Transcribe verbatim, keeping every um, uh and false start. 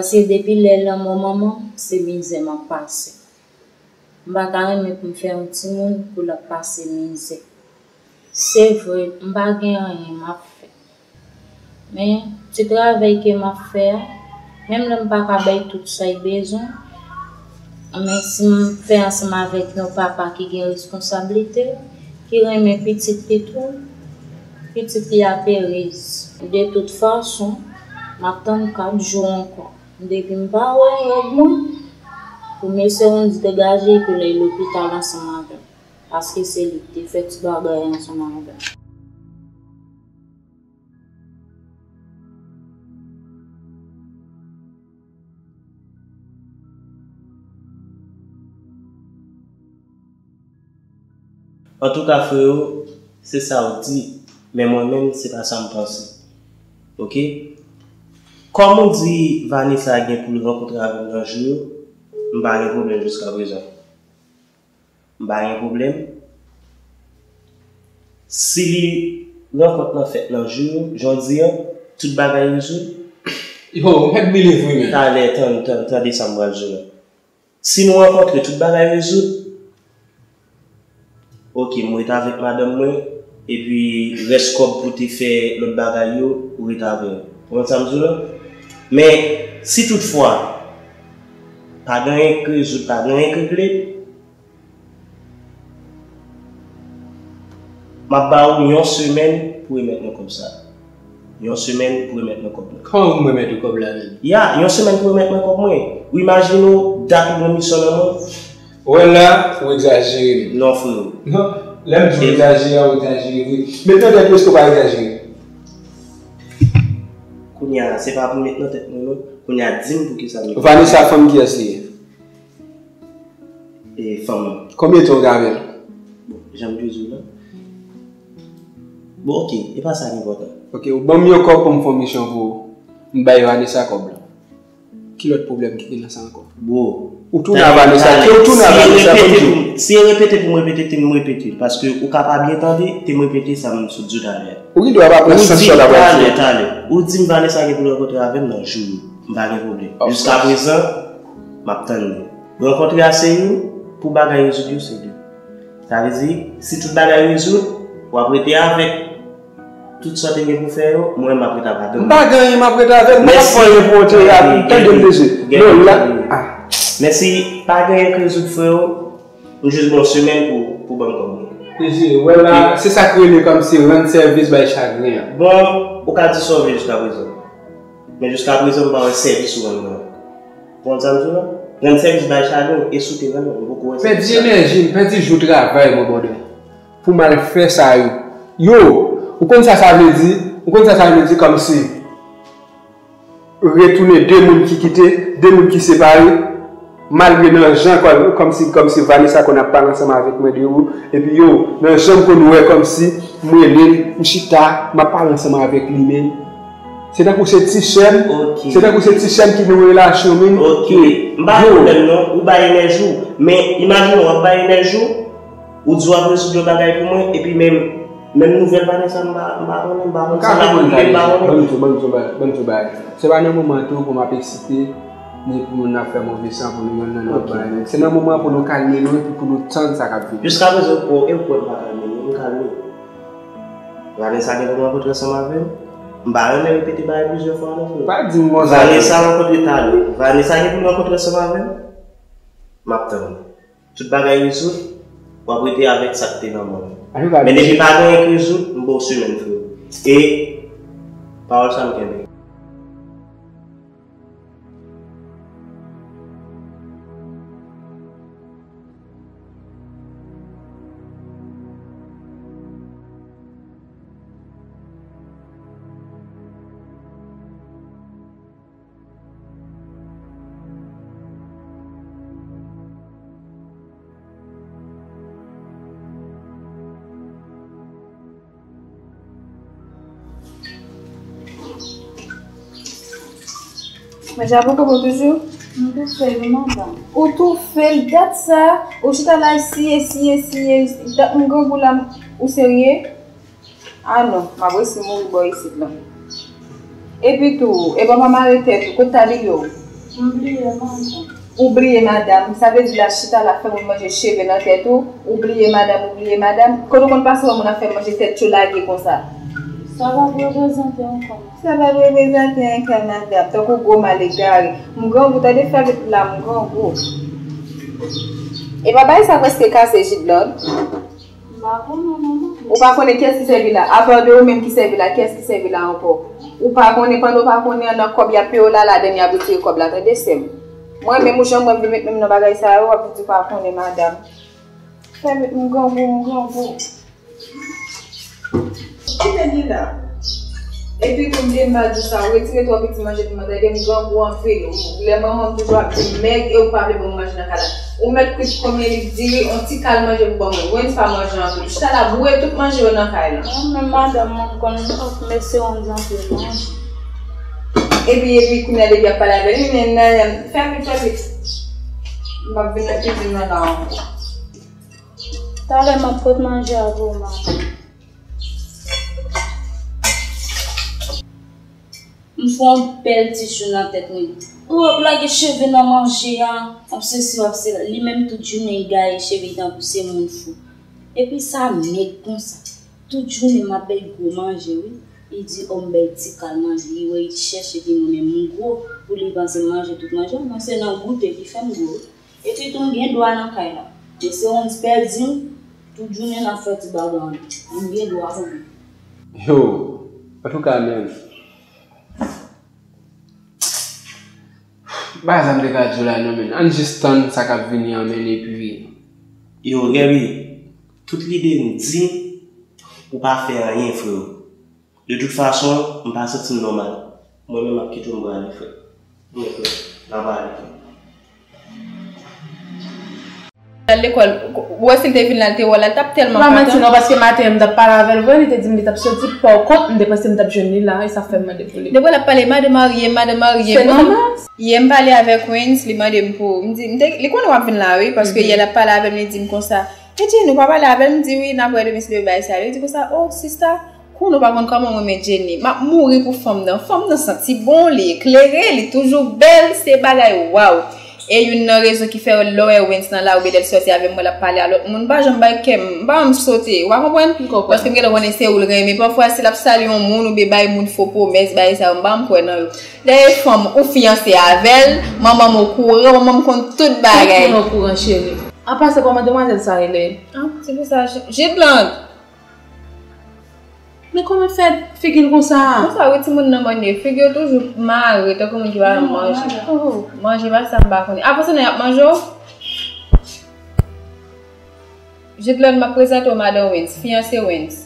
Se depi lè lanmò manman m, se mizè m ap pase. M pa ta renmen pou m fè yon timoun pou l ap pase mizè. Se vre, m pa gen anyen m ap fè. Men, ti travay ke m ap fè a, menm lè m pa ka bay tout sa l bezwen, men si m fè ansanm avèk yon papa ki gen responsablite, ki renmen pitit li tou, pitit li ap erez. De tout fason, m ap tann kat jou ankò. Depi m pa wè nèg mwen, pou mesye Rondy degaje epi l al lopital ansanm avè m, paske se li ki te fè ti bagay ansanm avè m. Antouka, freo, se sa w di, men mwen menm, se pa sa m panse. Oke? Kòm ou di Vanessa gen pou l rankontre avè m nan jou yo, m pa gen pwoblèm jiskaprezan. M pa gen pwoblèm. Si li rankont nan fèt nan jou yo, jan w di an, tout bagay rezoud. Yo, ou mèt believe wi, men. Talè, tann, tann, tande sa m pral di w la. Si nou rankontre, tout bagay rezoud. Oke, m ret avèk madanm mwen, epi rès kòb pou te fè lòt bagay yo, ou ret avè l. Ou konprann sa m di w la? Men, si toutfwa, pa gen anyen k rezoud, pa gen anyen k regle, m ap ba ou yon semèn pou remèt mwen kòb sa. Yon semèn pou remèt mwen kòb mwen. Kòman pou m remèt ou kòb la menm? Ya, yon semèn pou remèt mwen kòb mwen. Ou imajine w dat ou gen misyon nan men w? Ou wè la, ou egzajere menm. Non, freo. Non, lè m di w egzajere, ou egzajere vre. Met nan tèt ou, èske w pa egzajere? Kounye a, se pa pou met nan tèt mwen, non. Kounye a, di m poukisa m. Vanessa, fanm kiyès li ye? E fanm nan. Konbyen tan w gen avè l? Bon, jan m te di w la. Bon, oke, e pa sa ki enpòtan. Oke, ou ban m yon kòb pou m fè yon misyon pou ou. M bay Vanessa kòb la. Ki lòt pwoblèm ki gen nan sa ankò? Bro, ou tounen a Vanessa, ke ou tounen a Vanessa, ban m di w. Si e repete pou m repete, te m repete, paske ou ka pa byen tande, te m repete sa m sot di w talè a. Ou gen dwa pa pran sans sa w la pral di. Talè, talè. Ou di m Vanessa gen pou l rankontre avè m nan jou yo. M pa gen pwoblèm. Jiskaprezan, m ap tann li. Rankontre a se youn, pou bagay rezoud yo se de. Sa vle di, si tout bagay rezoud, w ap rete avèk tout sa w te gen pou fè yo, mwen, m ap rete avèk ou. M pa gen anyen, m ap rete avèk ou. M ap fè anyen pou ou te rapi. Tande m, Dezi. Non, la. Ah. Men si pa gen anyen k rezoud, freo, m jis ba w semèn pou, pou ban m kòb mwen. Dezi, wè la, se sa k rele kòmsi rann sèvis bay chagren an. Bon, ou ka di sa w vle jiskaprezan. Men jiskaprezan, m pa wè sèvis ou rann mwen. Ou konprann sa m di w la? Rann sèvis bay chagren, e si w te rann mwen, m poko wè sèvis la. Pèdi enèji m, pèdi jou travay mwen, brother. Pou m al fè sa yo. Yo, ou konn sa sa vle di? Ou konn sa sa vle di kòmsi retounen de moun ki kite, de moun ki separe? Malgre nan jan kò-, kòmsi, kòmsi Vanessa konn ap pale ansanm avèk mwen de ou, epi yo, nan jan m konn wè kòmsi m rele l, m chita, m ap pale ansanm avèk li menm. Se tankou se ti sè m, se tankou se ti sè m ki nan relasyon menm. Oke, m pa gen pwoblèm non, ou bay enèji w, men imajine w ap bay enèji w, ou di w ap rezoud yon bagay pou mwen, epi menm, menm nouvèl Vanessa m pa, m pa konnen, m pa konn sa l ap regle, m pa konnen. Ban m di w, ban m di w, ban m di w bagay. Se pa nan moman tou pou m ap eksite, ni pou moun ap fè move san pou nou yonn nan lòt bagay. Se nan moman pou nou kalme nou epi pou nou tann sa k ap vini. Jiskaprezan, ou kwè, e ou kwè m pa kalme, m kalme. Vanessa gen pou m rankontre ansanm avè m. M pa renmen repete bagay plizyè fwa non, frè. Pa di m konsa. Vanessa rankontre talè. Vanessa gen pou m rankontre ansanm avè m. M ap tann ou. Tout bagay rezoud, w ap rete avèk sa k te nan men w. Men depi pa gen anyen k rezoud, m ba w semèn, frè. E pawòl sa m kenbe. Men ja poko bon toujou? M toufe l wi madanm. Ou toufe l dat sa? Ou chita la siye, siye, siye, dat m grangou la, ou serye? Ah non, m ap resi mouri bò isit la. Epi tou, e pa mare tèt ou, kote tabliye w? M bliye madanm. Ou bliye madanm. Sa vle di la chita la fè moun manje cheve nan tèt ou. Ou bliye madanm, ou bliye madanm. Kote w konn pase wè moun ap fè manje tèt yo lage konsa? Sa p ap reprezante ankò. Sa p ap reprezante ankò, madanm. Tankou gwo mal egare. M grangou, tande fè vit la, m grangou. E pa bagay sa prèske kase, Jidlòd? M pa konnen non, manman. Ou pa konnen kiyès ki sèvi la? Apa de ou menm ki sèvi la, kiyès ki sèvi la ankò? Ou pa konnen, pandan w pa konnen an, nan kòb y ap peye w la, ladann y ap retire kòb la, tande sè m. Mwen menm ou jan mwen vle met men m nan bagay sa yo, w ap vin di w pa konnen, madanm. Fè met m grangou, m grangou. Kite li la. Epi kounye m ba di w sa, ou retire twò piti manje pou mwen, tande m grangou anpil. Lè manman m toujou ap di m mèg e ou pa vle ban m manje nan kay la. Ou mèt kwit konbyen lit diri, on ti kal manje pou ban mwen. Wens pa manje anpil. Chita la boure tout manje yo nan kay la. Mwen menm madanm mwen m konn mesye Wens anpil manje. Epi, epi kounye a depi ap pale avè li, men nan fè vit, fè vit. M p ap vin nan kizin nan la ankò. Talè m ap pot manje a pou ou, madanm. M fè yon bèl ti jou nan tèt mwen. Ou ap lage cheve nan manje a, w ap sesi, w ap sela. Li menm tout jounen li gaye cheve li tankou se moun fou. Epi sa mèg konsa. Tout jounen m ap bay gwo manje wi. Li di o m bay ti kal manje, li wè li chèche vin renmen m gwo pou li panse m manje tout manje a, mwen se nan goute ki fè m gwo wi. Epi tou m gen dwa nan kay la. Mesye Wens pèdi m, tout jounen n ap fè ti bagay an. M gen dwa pou li. Yo, antouka menn. Pa sa m te ka di w la non menn. Ann jis tann sa k ap vini an menn epi. Yo, Gaby, tout lide m di m pou w pa fè anyen freo. De tout fason, m pa santi m nòmal. Mwen menm m ap kite w m prale frè. Mwen frè, n a prale frè. L al lekòl, ou wè si l te vin la, l te wè w la, l t ap tèlman kontan. Pa manti non, paske maten an m t ap pale avè l vre, li te di m li t ap soti, pa kont m te panse m t ap jwenn li la, e sa fè m mande pou li. Depi w ap pale, madan marye, madan marye. Se nòmal. Yè m pale avèk Wens, li mande m pou, m di, m te, li konnen w ap vin la wi, paske yè l ap pale avè m, li di m konsa, Edjeni, ou pa pale avè l? M di wi, n ap wè demen si Dye vle bagay sa. Li di konsa, o sista, konnen w pa konn kòman m renmen Jenny. M ap mouri pou fanm nan. Fanm nan santi bon, li eklere, li toujou bèl, se bagay waw. E youn nan rezon ki fè lè w wè Wens nan lari oubyen lè l sòti avè m, wè l ap pale a lòt moun, m pa janm bay kè m, m pa janm sote, ou pa konprann? Paske m genlè konnen se ou l renmen. Pafwa si l ap salye yon moun oubyen bay moun fo pwomès, bagay sa yo, m pa janm kwè nan yo. Dayè fanm ou fiyanse avè l, manman m okouran, manman m konn tout bagay. Tout moun okouran cheri. An pasan kòman demwazèl sa rele? Ah, se pou sa Jidland. Men kòman fè figi l konsa? Konsa wi timoun nan manye, figi yo toujou mare tankou moun ki pa janm manje. Manje pa sa m pa konnen. Avan se nan y ap manje w? Jidland m ap prezante w madan Wens, fiyanse Wens.